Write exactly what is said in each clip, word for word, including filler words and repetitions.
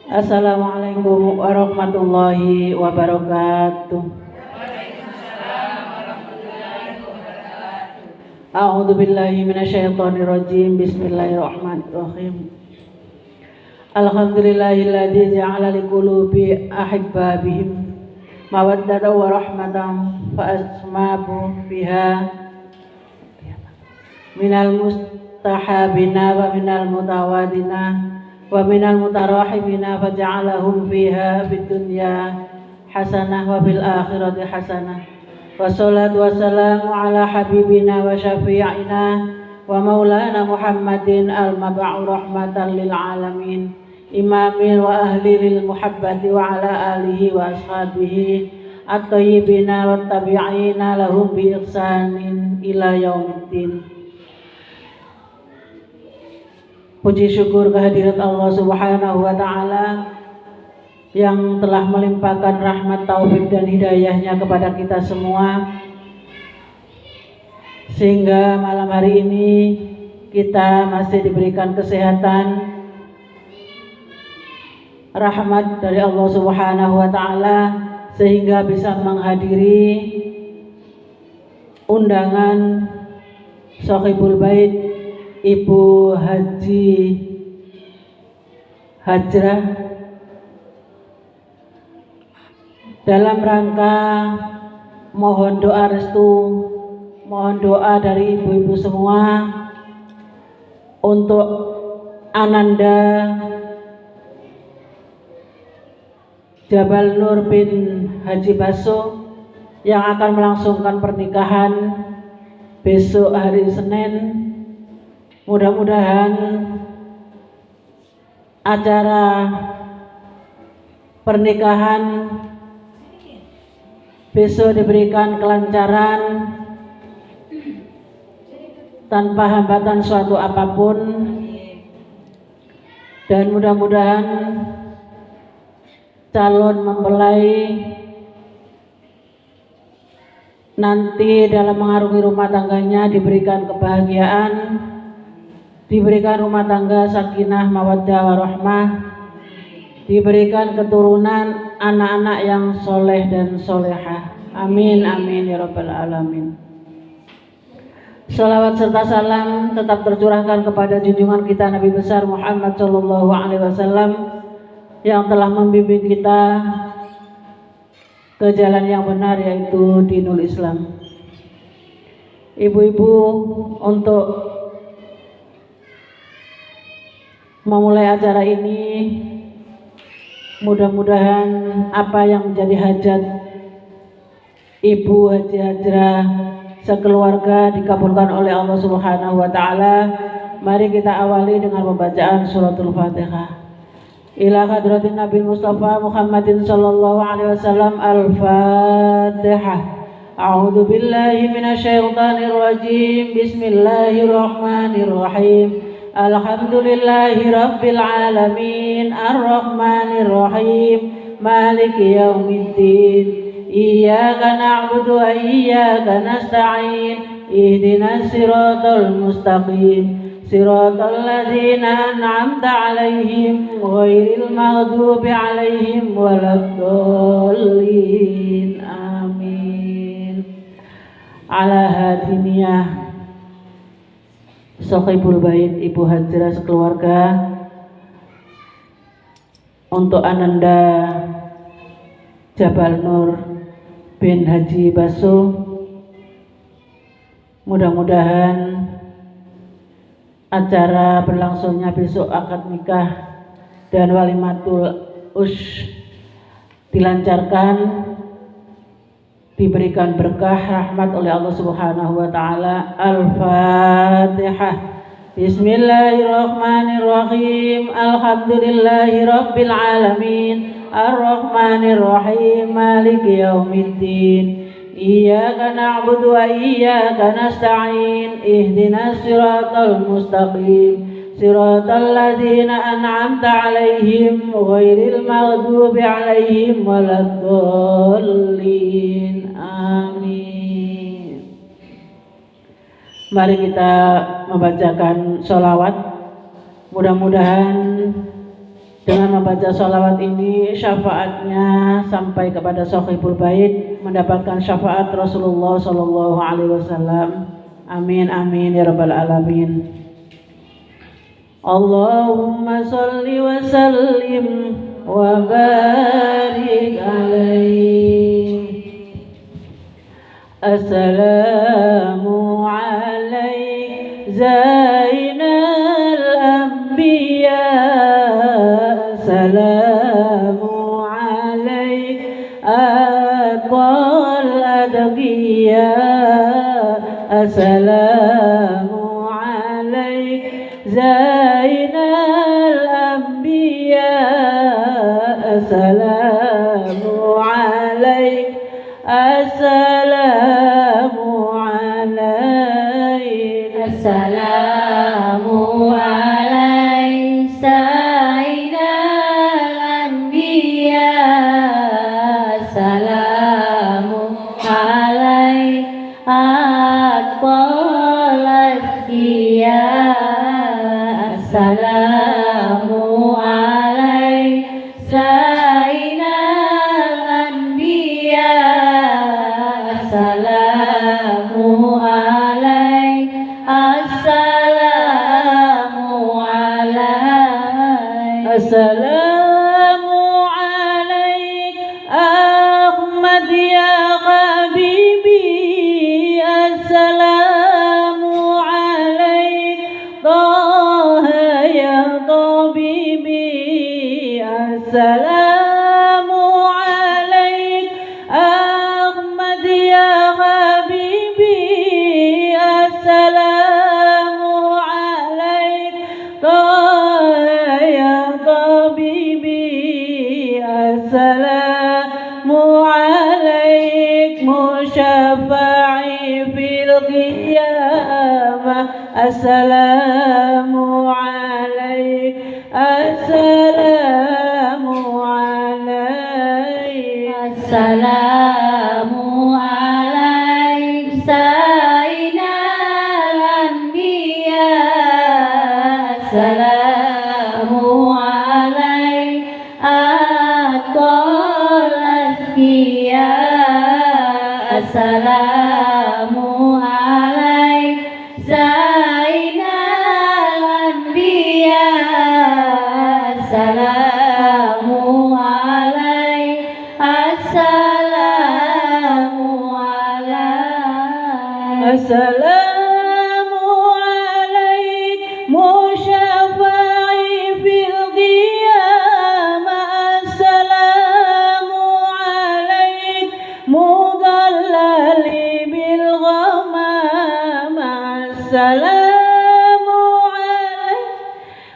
Assalamualaikum warahmatullahi wabarakatuh. A'udzu billahi minasyaitonir rajim. Bismillahirrahmanirrahim. Alhamdulillahilladzi ja'ala liqulubi ahibbabihim mawaddatan wa rahmatan fa asmabu biha minal mustahabina wa minal mutawadina wa minal mutarahimina faja'alahum fiha fid dunya hasanah wa fil akhirati hasanah. Wassalatu wassalamu ala habibina wa syafi'ina wa maulana Muhammadin al-mab'u rahmatan lil alamin. Imamil wa ahli lil muhabbati wa ala alihi wa ashabihi at-thayyibina wat tabi'ina lahum bi ihsanin ila yaumiddin. Puji syukur kehadirat Allah Subhanahu wa Ta'ala yang telah melimpahkan rahmat, taufik, dan hidayahnya kepada kita semua, sehingga malam hari ini kita masih diberikan kesehatan, rahmat dari Allah Subhanahu wa Ta'ala, sehingga bisa menghadiri undangan Sohibul Bait, Ibu Haji Hajrah, dalam rangka mohon doa restu, mohon doa dari ibu-ibu semua untuk Ananda Jabal Nur bin Haji Baso yang akan melangsungkan pernikahan besok hari Senin. Mudah-mudahan acara pernikahan besok diberikan kelancaran tanpa hambatan suatu apapun, dan mudah-mudahan calon mempelai nanti dalam mengarungi rumah tangganya diberikan kebahagiaan, diberikan rumah tangga sakinah, mawaddah, warahmah, diberikan keturunan anak-anak yang soleh dan solehah. Amin, amin, ya rabbal alamin. Salawat serta salam tetap tercurahkan kepada junjungan kita Nabi besar Muhammad sallallahu alaihi wasallam yang telah membimbing kita ke jalan yang benar, yaitu dinul Islam. Ibu-ibu, untuk memulai acara ini, mudah-mudahan apa yang menjadi hajat Ibu Haji Hajrah sekeluarga dikabulkan oleh Allah Subhanahu wa Ta'ala. Mari kita awali dengan pembacaan Suratul Fatihah. Ila hadratin Nabi Mustafa Muhammadin sallallahu alaihi wasallam. Al-Fatihah. A'udzu billahi minasyaitonir rajim. Bismillahirrahmanirrahim. Alhamdulillahi rabbil alamin. Arrahmanirrahim. Maliki yaumiddin. Iyyaka na'budu wa iyyaka nasta'in. Ihdinas siratal mustaqim. Siratal ladzina an'amta 'alaihim ghairil maghdubi 'alaihim waladdallin. Amin. Ala hadiniyah Sohibul Bait Ibu Hajrah sekeluarga, untuk Ananda Jabal Nur bin Haji Baso. Mudah-mudahan acara berlangsungnya besok akad nikah dan walimatul ush dilancarkan, diberikan berkah rahmat oleh Allah Subhanahu wa Ta'ala. Al-Fatihah. Bismillahirrahmanirrahim. Alhamdulillahirabbil alamin. Arrahmanirrahim. Maliki yaumiddin. Iyyaka na'budu wa iyyaka nasta'in. Ihdinas siratal mustaqim. Siratal ladzina an'amta 'alaihim ghairil maghdubi 'alaihim waladdallin. Amin. Mari kita membacakan sholawat. Mudah-mudahan Dengan membaca salawat ini, syafaatnya sampai kepada Sohibul Bait, mendapatkan syafaat Rasulullah Sallallahu Alaihi Wasallam. Amin, amin, ya Rabbal Alamin. Allahumma salli wa sallim wa barik alaihi. Assalamu alaik Zainal Anbiya. Assalamu alaik Atqal Adqiya. Assalamu alaik Zainal Anbiya. Assalamu alaik Assalamu alaik. Assalamu alaik Zainal Anbiya. Assalamu alaik Atqal Azkiya. Assalamu alaik Zainal Anbiya, assalamu alaik, assalamu alaik. Assalamu alaik, Ahmad ya habibi, assalamu alaik. Taha ya tabibi, assalamu alaik. Ahmad ya habibi, assalamu alaik. Taha ya tabibi, assalamu alaik. Musyafa'i fil qiyamah. Assalamu alaik, assalamu alaik. Assalamu alaik, Zainal Anbiya. Assalamu alaik, Atqal Azkiya. Assalamu alaik, Zainal Anbiya. Assalamu alaik, assalamu alaik. Assalamu alaik, musyafa'i fil qiyamah. Assalamu alaik, mudallali bil ghamamah. Assalamu alaik,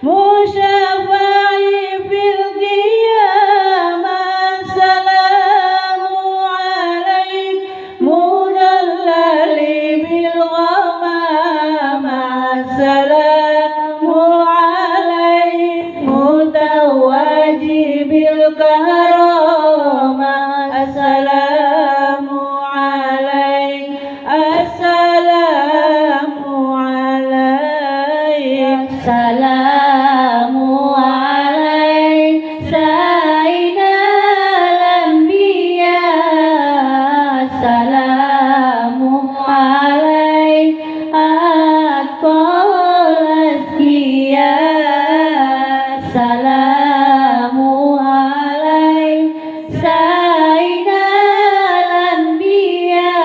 musyafa'i fil qiyamah. Assalamu alaik, mudallali bil ghamamah. Assalamu alaik, mutawwaji bil karamah. Assalamu alaik, assalamu alaik. Assalamu alaik, Zainal Anbiya. Assalamu alaik, Atqal Azkiya. Assalamu alaik, Zainal Anbiya.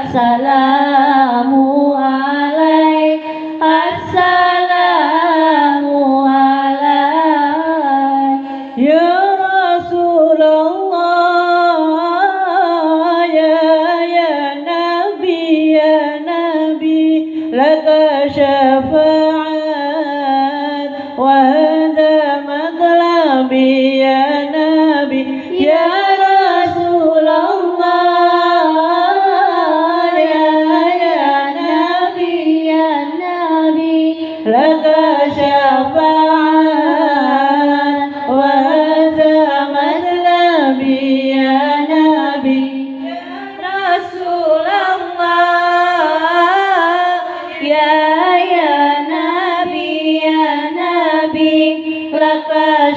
Assalamu alaik, assalamu alaik.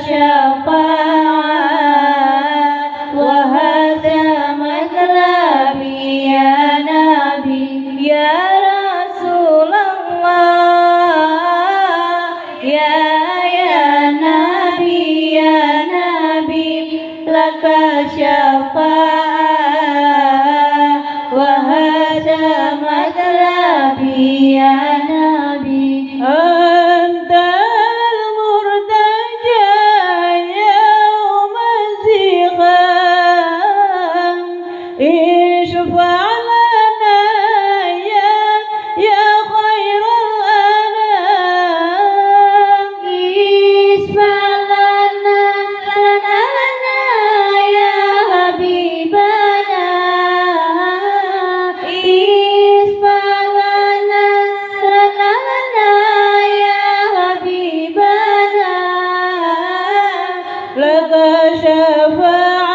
شفاعة وهزم مطلبي يا نبي يا رسول الله. يا، يا نبي، يا نبي، لك شفاعة وهزم مطلبي يا نبي. أنت المرتجى يوم الزحام، اشفع لنا يا، يا خير الأنام. اشفع لنا، لنا، لنا يا حبيبنا. اشفع لنا، لنا، لنا يا حبيبنا. لك شفاعة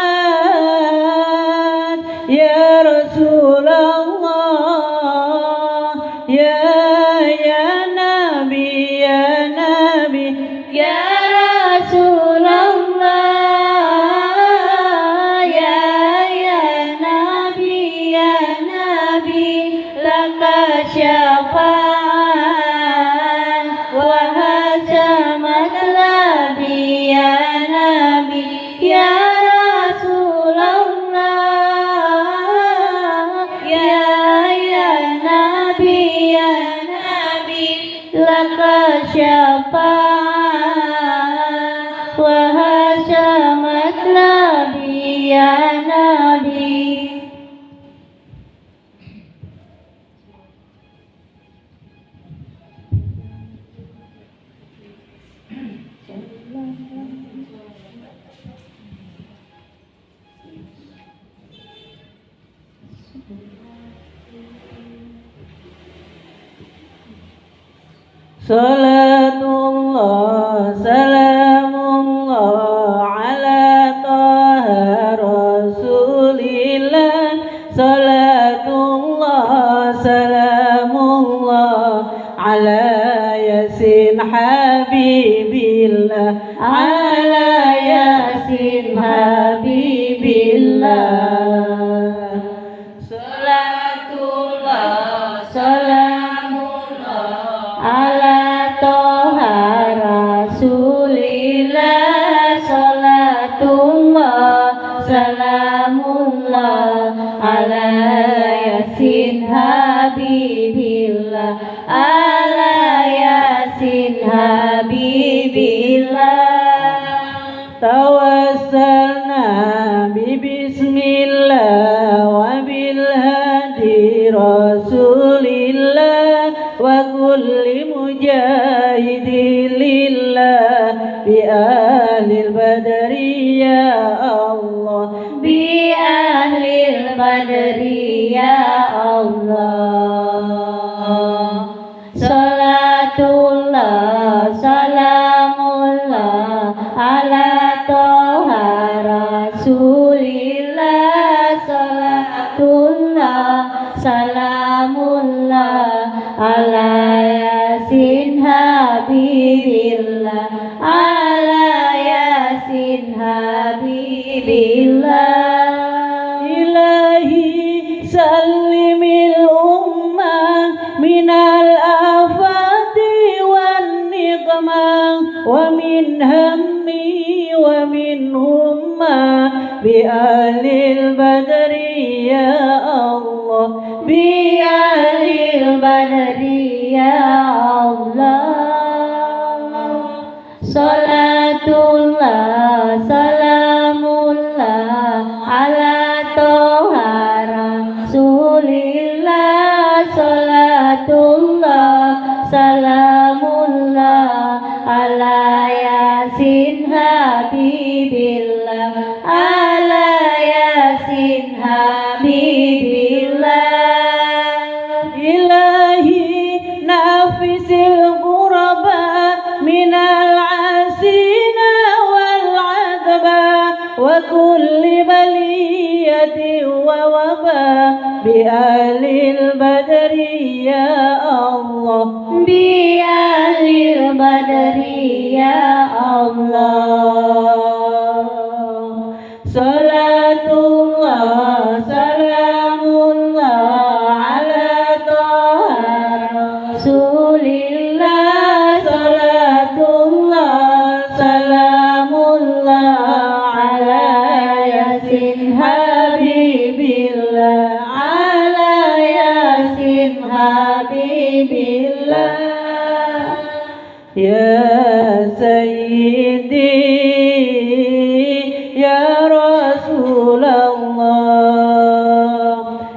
يا رسول الله. يا، يا نبي، يا نبي، يا رسول الله. يا، يا نبي، يا نبي، لك شفاعة وهزم مطلبي يا نبي. يا رسول الله، يا، يا نبي، يا نبي، لك شفاعة وهزم مطلبي يا نبي. صلاة الله سلام الله على طه رسول الله. صلاة الله سلام الله على ياسين حبيب الله، على ياسين حبيب الله. صلاة الله سلام الله على طه رسول الله. صلاة الله سلام الله على ياسين حبيب الله، على ياسين حبيب الله. توسلنا ببسم الله وبالهادي رسول الله وكل مجاهد لله بأهل البدر يا الله، بأهل البدر يا الله. صلاة الله سلام الله على طه رسول الله. صلاة الله سلام الله على ياسين حبيب الله، على ياسين حبيب الله. إلهي سلم الأمة من الآفات والنقمة، ومن هم ومن أمة، بأهل البدر يا الله، بأهل البدر يا الله. صلاة الله سلام الله على طه رسول الله. صلاة الله سلام الله على ياسين حبيب الله، على ياسين حبيب الله. إلهي نفس الكربة من العسينا والعذبة وكل بلية ووباء بأهل البدر يا الله، بأهل البدر يا الله. Salatullah, salamullah ala Toha Rasulillah. Salatullah, salamullah ala Yasin Habibillah, ala Yasin Habibillah. Ya Sayyidi, ya Rasulallah,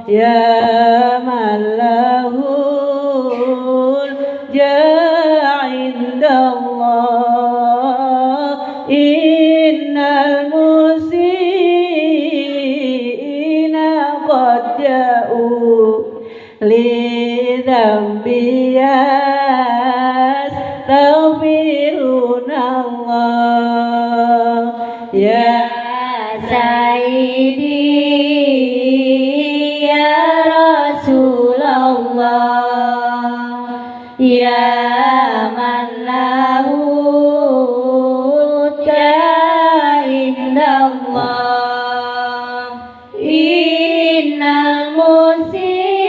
ya man lahul jah indallah, innal musii'ina qad ja'u li dzambi yastaghfirunallah. Ya Sayyidi, ya Rasulallah, ya man lahul jah indallah, innal musii'ina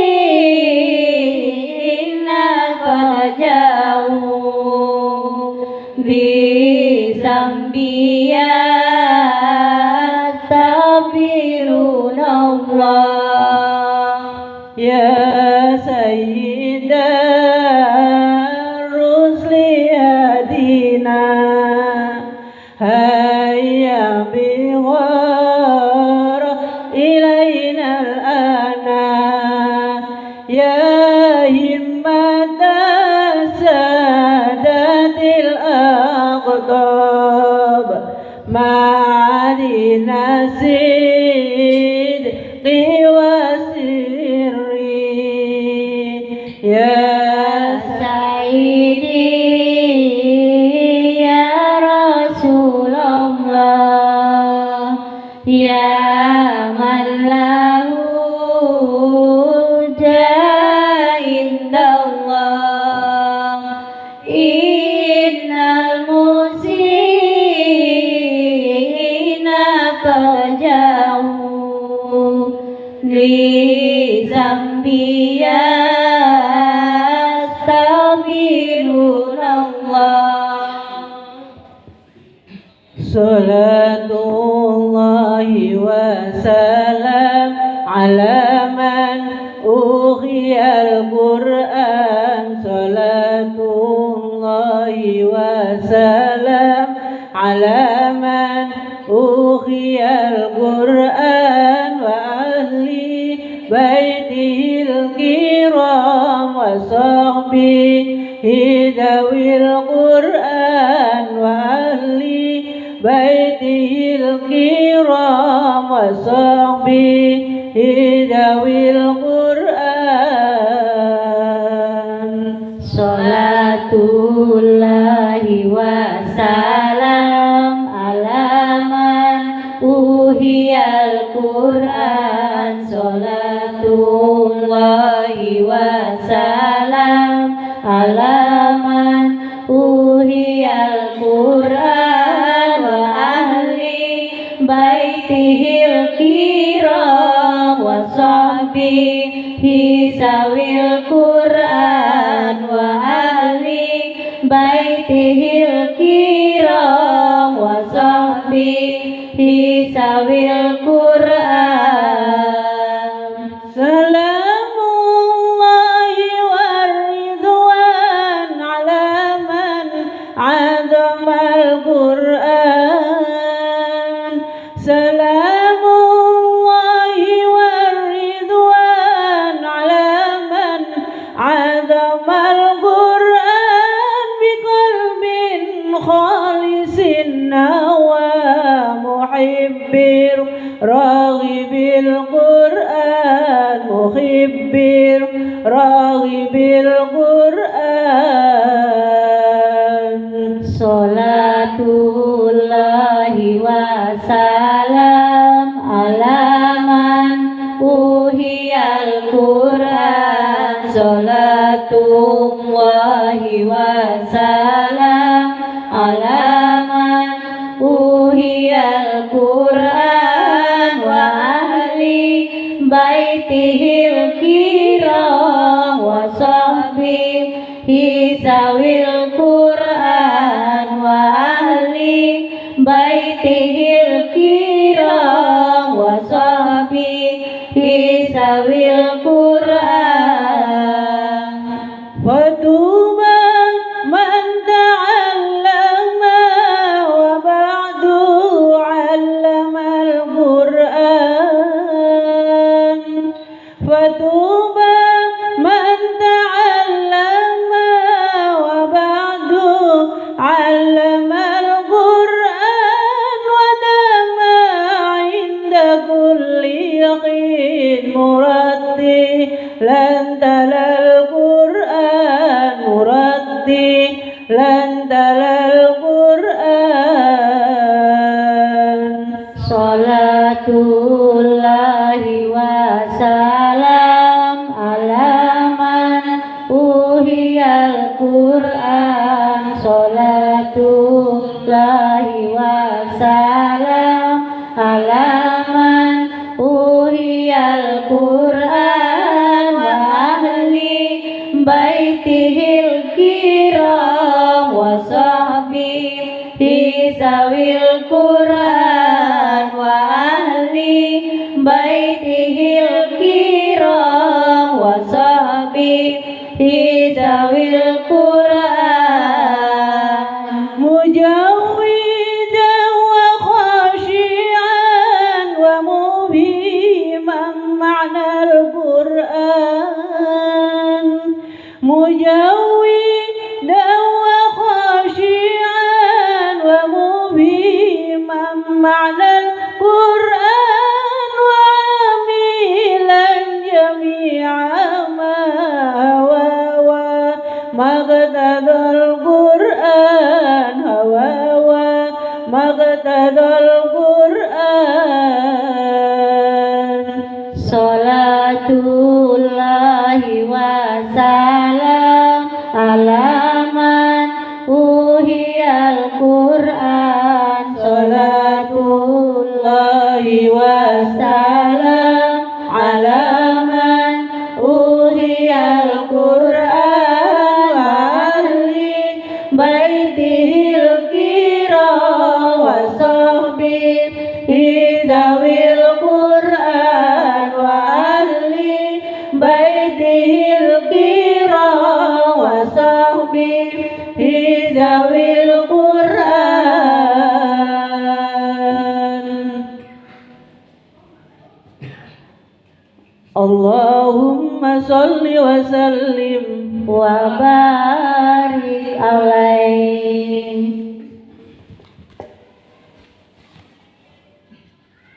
qad ja'u li dzambi yastaghfirunallah. Ya Sayyidar Rusli Hadina, hayya bighar ilainal ana. Ya himmatas sadatil aqtab, ma'adina sidqi wa sirri. Ya Sayyidi, ya Rasulallah, ya man lahul jah indallah, innal musii'ina qad ja'u li dzambi yastaghfirunallah. Salatullahi wa salam ala man uhiyal Qur'an. Salatullahi wa salam ala man uhiyal Qur'an wa ahli baitihil kiram wa sahbihi dzawil Qur'an wa ahli baitihil kiram wa sahbihi dzawil Qur'an. Salatullahi wa salam ala man uhiyal Qur'an. Salatullahi wa salam ala man uhiyal Qur'an wa ahli baitihil kiram wa sahbihi dzawil Qur'an wa ahli baitihil kiram wa sahbihi dzawil Qur'an. Salamullahi wa ridwan ala man a'dhamal Qur'an. Salamullahi wa ridwan ala man a'dhamal Qur'an biqalbin khalisin nawa muhibbir raghibil Qur'an, muhibbir raghibil Qur'an. Salatullahi wa salam ala man uhiyal Qur'an. Salatullahi wa salam ala man uhiyal Qur'an. الكرام وصحبه ذوي القرآن وأهل بيته الكرام وصحبه ذوي القرآن. فطوبى من تعلم وبعد علم القرآن. فطوبى من تعلم وبعد علم القرآن ودام عند كل حين مرتلا تلا القرآن مرتلا تلا القرآن. صلاة الله وسلام على من أوحي القرآن. صلاة الله وسلام على من أوحي القرآن وأهل بيته الكرام وصحبه ذوي القرآن وأهل بيته الكرام وصحبه ذوي القرآن. مجودا وخاشعا ومفهما معنى القرآن. مجودا وخاشعا ومفهما معنى القرآن وعاملا جميع ما هوى مقتضى القرآن هوى مقتضى القرآن. صلاة الله وسلام على من أوحي القرآن. صلاة الله وسلام على من أوحي القرآن وأهل بيته الكرام وصحبه ذوي القرآن وأهل بيته الكرام وصحبه ذوي القرآن. اللهم صل وسلم وبارك عليه.